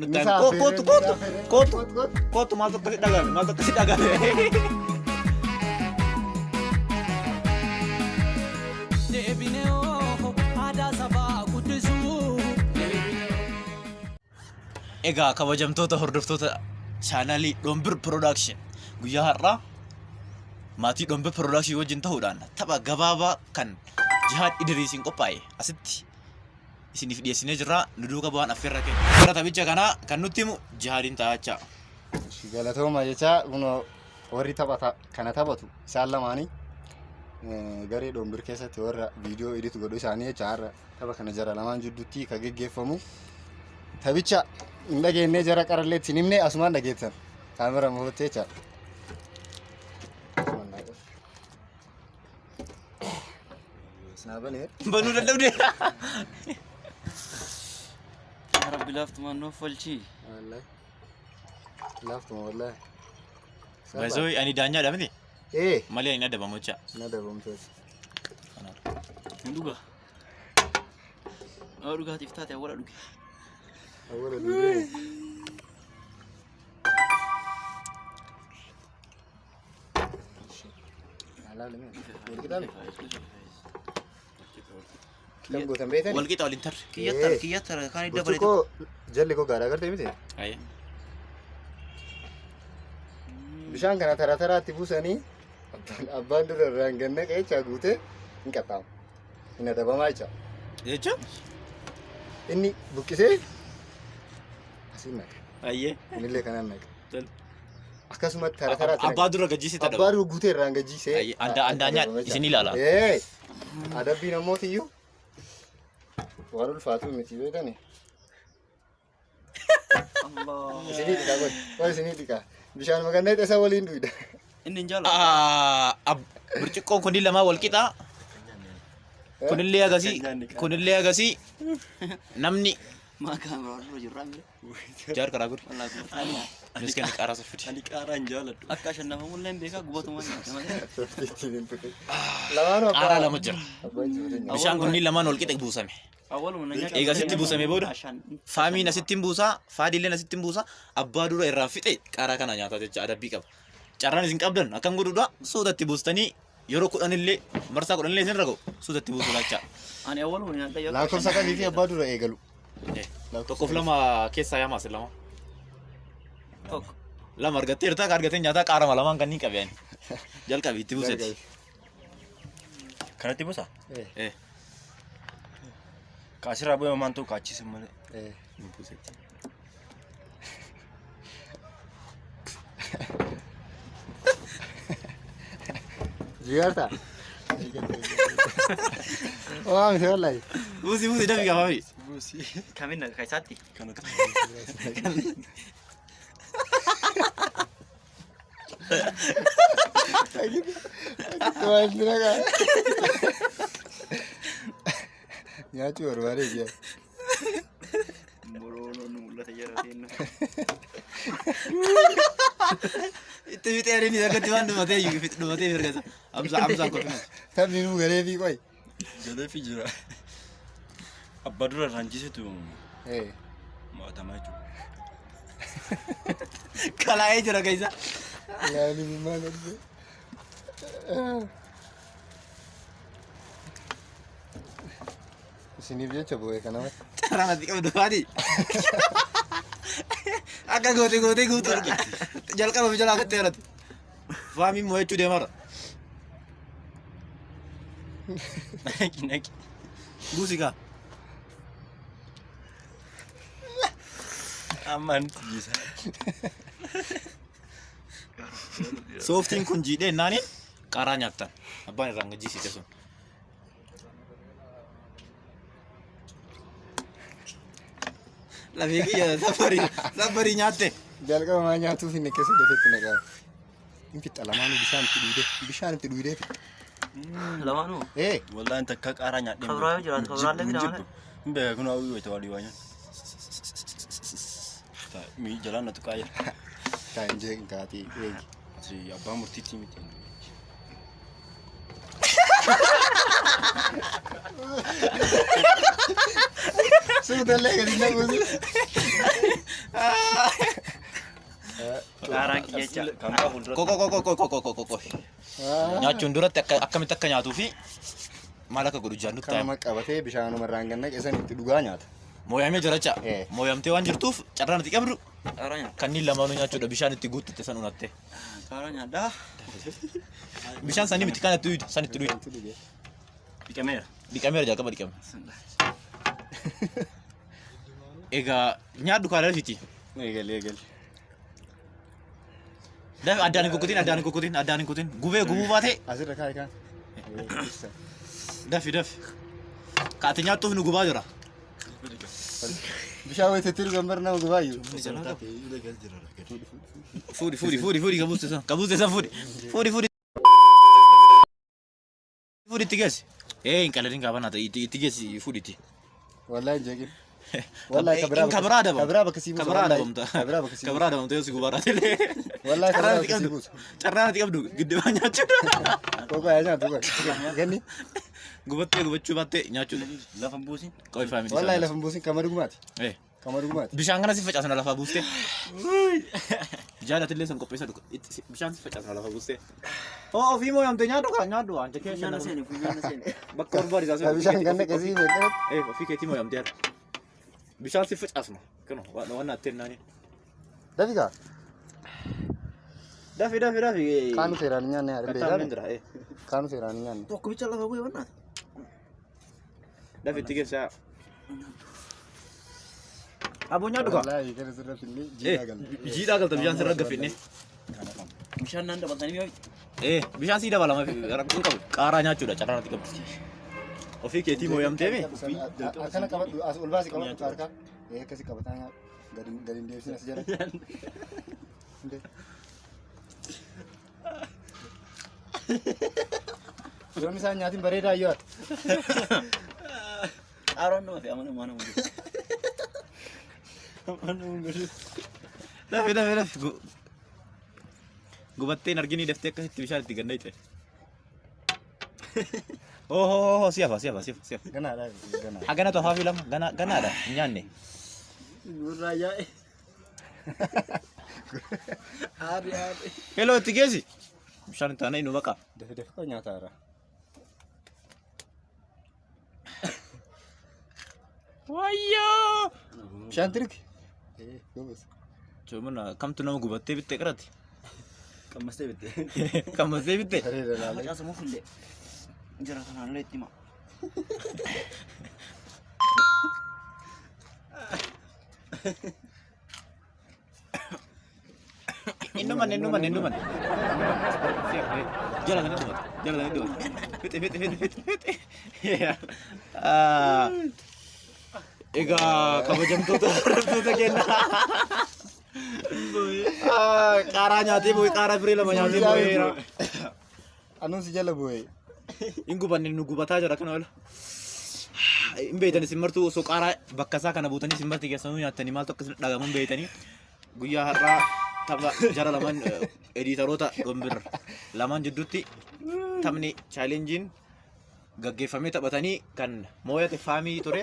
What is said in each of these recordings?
Kootu kootu kootu kootu maaltu akkasi dhagahame maaltu akkasi dhagahame. Deebinee hoo aadaa sabaa guddisuu. Egaa kabajamtoota hordoftoota chaanaalii Dhombir Production guyyaa har'aa maatii Dhombir Production wajjin ta'uudhaan tapha gabaabaa kan Jihaad Idriisiin qophaa'e asitti isiniif dhiyeessinee jirra. Nu duuka bu'aan affeerra keenya. Gara taphicha kanaa kan nutti himu Jihaadiin taa'achaa. Galatooma jecha kunoo warri taphata kana taphatu isaan lamaanii garee Dhombir keessatti warra viidiyoo edit godhu isaanii jecha har'a tapha kana jara lamaan jidduutti kan geggeeffamu. Taphicha hin dhageennee jara qarallee itti hin himne asumaan dhageettan kaamera mohottee jecha. Naa banee. Banuu dadhabde. Yaa Rabbi laaftumaan nuuf olchii. Wallahi. Laaftuma wallahi. Baay'isoo ani daanyaadha miti. Ee. Malee ani adabamu jecha. Na dabamtooti. Hin dhugaa. Nama dhugaatiif taate awwala dhuge. Awwala dhuge. Kan gootan beekani? Wal qixa waliin tarre. Kiyyattara kiyyattara kaan idda bareedu. Burcuqqoo jalli koo gaadhaa agartee miti? Aye. Bishaan kana tara taraatti buusanii abbaan dura irraan gannaqee jechaa guutee hin qaxxaamu. Hin adabamaa jecha. Jechuun? Inni buqqisee asiin naqa. Ayyee. Innillee kanaan naqa. Tole. Akkasumatti tara taraatti Abbaa dura gajjiisee Abbaa tadhaba. dura guutee irraan gajjiisee. Ayyee, andaanyaa isin ilaala. Ee, adabbiin ammootiyyuu waan ulfaatu miti beekani. Allah. Isinii dhiqaa qoy. Qoy isinii dhiqaa. Bishaan magannee isa waliin dhuyda. Inni hin jaalatu. Burcuqqoon kunniin lamaa wal qixaa. Kunillee agasii. Kunillee agasii. Namni Maa kaameraa dura jirraa mire. jaar karaa godhi. Wallaahi gubata. Miskeen qaaraa soffiti. Ani qaaraa hin jaaladhu. Akka ashannafamullee hin beekaa gubatumaan nyaata malee. Softiitiin hin tuqin. Lamaanuu abbaa. Qaaraa lama jira. Abbaa injifatee nyaata. Bishaan kunniin lamaan wal qixa buusame. Awwaluma na nyaata. Eega asitti buusame booda faamiin asitti hin buusaa, faadiilleen asitti hin buusaa, abbaa dura irraa fixe qaaraa kana nyaataa jecha adabbii qaba. Carraan isin qabdan akkam godhuudha suutatti buustanii yeroo kudhanillee marsaa kudhanillee isin raga'u suutatti buusuu laachaa. Ani awwaluma nyaadha yoo Lakkoofsa kamii fi abbaa dura eegalu. Tokkoof lama keessaa yaamaa isin lama. Tokko. Lama argatteerta akka argatee nyaataa qaarama lamaan kanneen qabe ani. Jalqabi itti buuseti. Kanatti buusa? Eh. Kaasirraa bu'ee homaan ta'u kaachisan malee. Buusetti. Jigarta. Waa miti wallahi. Buusi buusi dafi gaafafi. Buusi. Kamin naqa keessaatti? Kanatti. Waan jira kaa. Nyaachuu barbaadee jira. Boroonoo nu mul'ata jara seenna. Itti fixee adiin akkatti waan dhumatee iyyuu dhumatee ergata. Amsa amsaan kotu. Taphni nuu galee fi qoy. Galeefi jira. Abbaa dura irraan jisetu Eh. mo'atamaa jechuudha. Kalaa'ee jira keessa. Yaani maal argee. Isiniif jecha bu'ee kana mati. Carraan ati qabdu faati. Akka gootee gootee guutuu arge. Jalqaba fi jalaa kuttee irratti. Faamiin mo'achuu deemarra. Naqi naqi. Buusi kaa. Amma anti jisa. Sooftiin kun jiidhee naaniin qaaraa nyaattan. Abbaan irraan gajjiisite sun. Lafee kiyya safarii safarii nyaatte. Jalqaba maa nyaatuuf inni keessa dafetti naqaa. Hin fixxa lamaanuu bishaan itti dhuydee bishaan itti dhuydee fixxa. Lamaanuu. Ee Wallaan takka qaaraa nyaadhee. Kabraa yoo jiraate, kabraallee Hin fidaa jibbu. Hin beeku kun hawwii wayita walii waan nyaatu. Mi jalaan na tuqaa jira. kaa hin jeeqin kaatii eegi. Ati abbaa murtiitti miti. Suutallee gadi naquusi. Qaaraan kiyya jecha. Ko ko ko ko ko ko ko ko ko. Nyaachuun duratti akka akkamitti akka nyaatuu fi maal akka godhu jaan nutti Kanuma qabatee bishaanuma irraan gad naqe san itti dhugaa nyaata. Mooyamee jira jecha. Eh. Mooyamtee waan jirtuuf carraan ati qabdu Qaaraa nyaadha. kanneen lamaanuu nyaachuudha bishaan itti guuttatte san unatte. Qaaraa nyaadha. Bishaan sanii miti kan itti dhuydu san itti dhuydu. Itti dhugee. Dhiqameera. Dhiqameera jalqaba dhiqame. Egaa nyaadhu kaa lafiti. Eegali eegali. Dafi addaan hin kukkutin addaan hin kukkutin addaan hin kutin gubee gubuu baate Asirra kaa'i kaan. dafi dafi. Kaati nyaattuuf nu gubaa jira. Bishaan wayita itti dhugan bar nama gubaayyuu. Fuudhi fuudhi fuudhi fuudhi kabuuste san kabuuste san fuudhi fuudhi fuudhi fuudhi itti geessi. Ee hin qaladin gaafa naata itti itti geessi fuudhi itti. Wallaahi hin jeeqin. Wallaahi ka biraa Ka biraa adabamta. Ka biraa bakka sii buusa. Ka biraa wallaahi. adabamta. Ka biraa bakka sii Ka buusa. biraa adabamta yoo si gubaa raatelee. Wallaahi ka biraa bakka sii buusa. Carraan ati qabdu giddibaa nyaachuudha. Qoqoo yaa nyaatu qoqoo. Kenni. Gubattee gubachuu baattee nyaachuudha. Lafa hin buusin. Qoy faamilii. Wallaahi lafa hin buusin kama dhugumaati. Eh. Kama dhugumaati. Bishaan kana si facaasna lafaa buustee. Jaalatillee san qopheessa dhuga. Bishaan si facaasna lafa buustee. Oo ofii moo yaamte nyaadhu kaa nyaadhu waan jekkee Funyaan na seene funyaan na seene. Bakka barbaade isaa Bishaan ganna qesii beekame. Eh ofii keetii moo yaamte yaadhu. Bishaan si facaasna. Kanu waan naattee naani. Dafi kaa. Dafi dafi dafi. Kaanu seeraan hin nyaanne haa Kattaan beekaa. jira. Eh Kaanu seeraan hin nyaanne. Tokko bicha lafa bu'ee bannaata. dafi itti geessaa. Aboo nyaadhu kaa. Wallaahi kana sirra finne Eh jiidhaa galta. jiidhaa galta bishaan sirra gaffinne. Bishaan naan dabaltanii mi'aawi. Eh bishaan sii dabalama rakkoon qabu qaaraa nyaachuudha carraan ati qabdu. Ofii keetii mooyamtee mi? Akkana qabadhu as ol baasi qabadhu harkaa. Ee akkasi qabataa nyaadhu. Gadi gadi hin deebisin as jala. Yoon isaan nyaatin bareedaa iyyuu ati. Qaaraan nama fi amanamaa nama godhu. Dafi dafi dafi. Gubattee hin arginii daftee akkasitti bishaan itti gad naqxe. Oh oh oh si hafa si hafa si hafa si hafa. Ganaadha ganaa. Hagana afaa fi lama gana ganaadha hin nyaanne. Gurraa yaa'e. Aarri aarri. Hello itti geessi. Bishaan itti aanee nu baqa. Dafi dafi koo nyaata haaraa. Wayyoo. Bishaan tirki. Ee gobas. Chumuna kamtu nama gubattee bittee qarati. Qammastee bitte. Qammastee bittee. Bareeda laalee. Facaasamuuf illee. Jira kanaan illee itti hima. Innuman innuman innuman. Jala sana dhumate. Jala sana dhumate. Fixe fixe fixe fixe fixe. Ah. Egaa kabajamtoota hordoftoota keenya. Ah, Qaaraa nyaatee bu'e qaaraa firee lama nyaatee bu'eera. Anuun si jala bu'e. Hin gubanne nu gubataa jira kana ola. Hin beektan isin martuu osoo qaaraa bakka isaa kana buutanii isin marti keessanuu nyaattanii maaltu akka isin dhagahamu hin beektanii. Guyyaa har'aa tapha jara lamaan ediitaroota Dhombir lamaan jidduutti taphni chaalenjiin gaggeeffamee taphatanii kan mooyate faamii ture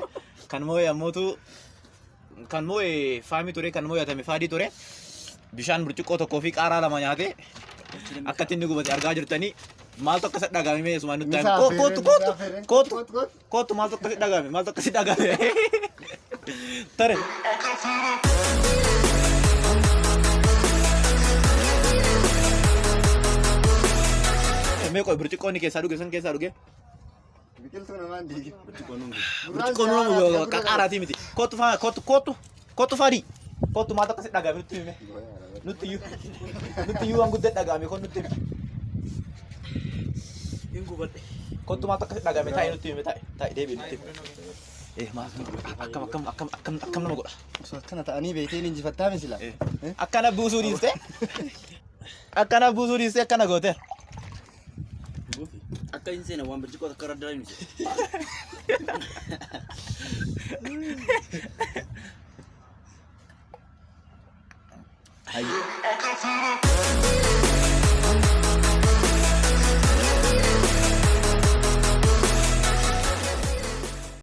kan moo'e ammootu kan moo'e faamii ture kan moo'atame faadii ture bishaan burcuqqoo tokkoo fi qaaraa lama nyaate akkatti inni gubate argaa jirtanii maaltu akka isa dhagahame mee asumaan nutti himu. Kootu kootu kootu kootu maaltu akka si dhagahame maaltu akka si dhagahame tare. Mee qoy burcuqqoo inni keessaa dhuge san keessaa dhuge. Biqiltuu namaan diige. Burcuqqoo numa qaqaaraatii miti. Kootu faa kootu kootu kootu faadii. Kootu maaltu akka si dhagahame nutti hime. Nutti iyyuu nutti iyyuu waan guddaa dhagahame kun nutti hime. Hin gubadhe. Kootu maaltu akka si dhagahame taa'e nutti hime taa'e taa'e deebi'i nutti hime. Eh maal akkam akkam akkam akkam akkam nama godha. Osoo akkana ta'anii beekteen injifattaa misila. Akkana buusuu dhiiste. Akkana buusuu dhiiste akkana goote. Akka hin seene waan birciqoo takka irra dalagnu.